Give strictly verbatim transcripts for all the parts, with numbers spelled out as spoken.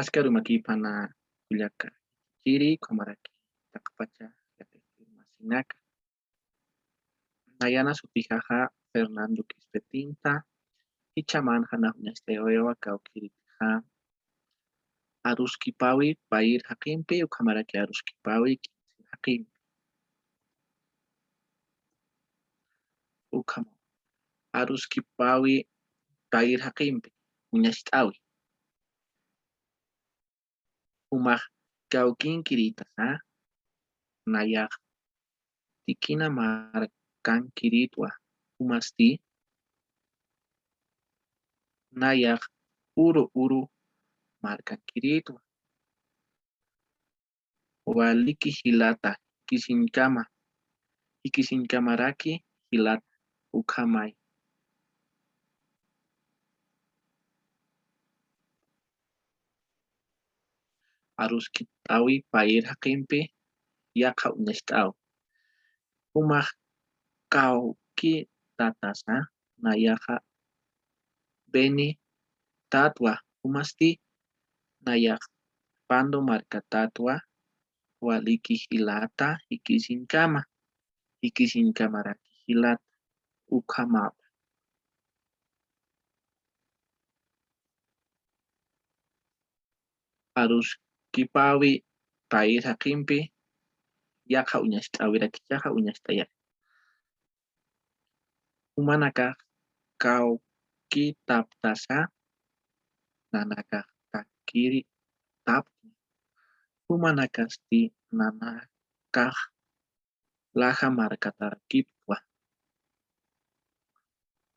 Askar umakipana kullaka chiri, ukhamaraki taqpacha yatiqirmasinaka. Nayana sutijaxa Fernando Quispe Tinta, jichhaman jana uñacht'ayawa kawkiritixa Aruskipawi payir jaqimpi, ukhamaraki aruskipawi kimsir jaqimpi. Ukhama, aruskipawi payir jaqimpi, uñacht'awi. Jumax kawkinkirïtasa, nayax tikina markankiritwa, jumasti nayax uru uru markankiritwa. Waliki jilata, jikisiñkama, jikisiñkamaraki jilata, ukhamay. Aruskipt'awi payir jaqimpi, yaqha uñacht'awi. Jumax kawki tatasa, nayaxa Beni tatwa, jumasti nayax Pando marka tatwa, waliki jilata, jikisiñkama, jikisiñkamaraki jilata, ukhamapa. Aruskipawi payir jaqimpi, yaqha uñacht'awiraki, yaqha uñacht'ayari. Jumanakax kawki taptasa, nanakax takiri taptwa. Jumanakasti nanakax laja markatarakiptwa.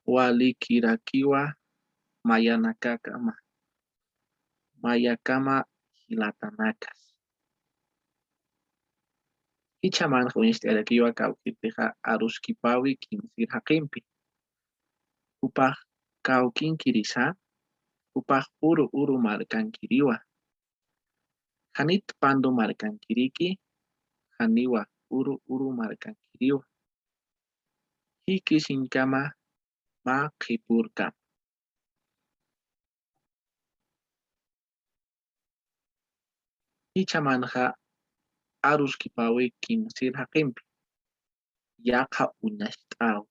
Walikirakiwa mayanakakama, mayakama jilatanakas. Jichhamanxa uñacht'ayarakiwa kawkiritixa aruskipawi kimsir jaqimpi. Jupax kawkinkirisa, jupax uru uru markankiriwa. Janit Pando markankiriki, janiwa uru uru markankiriwa. Jikisiñkama mä qhipürkama. Jichhamanxa aruskipawi kimsir jaqimpi, yaqha uñacht'awi.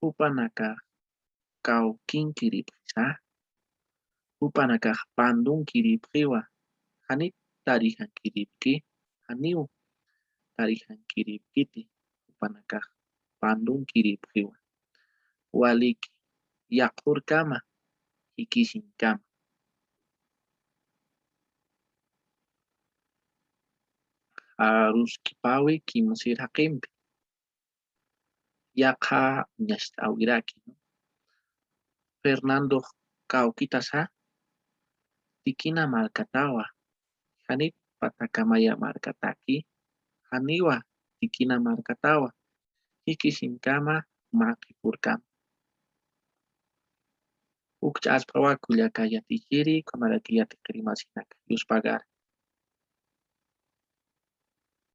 Jupanakax kawkinkiripxisa, jupanakax Pandonkiripxiwa, janit tarijankiripki, janiw tarijankiripkiti, jupanakax Pandonkiripxiwa. Waliki, yaqhürkama, jikisiñkama. Aruskipawi kimsir jaqimpi, yaqha uñacht'awiraki. Fernandox kawkitasa, tikina markatawa, janit Patakamaya markataki, janiwa tikina markatawa, jikisiñkama mä qhipürkama. Ukch'aspxawa kullaka yatichiri, ukhamaraki yatiqirimasinaka, yuspagara.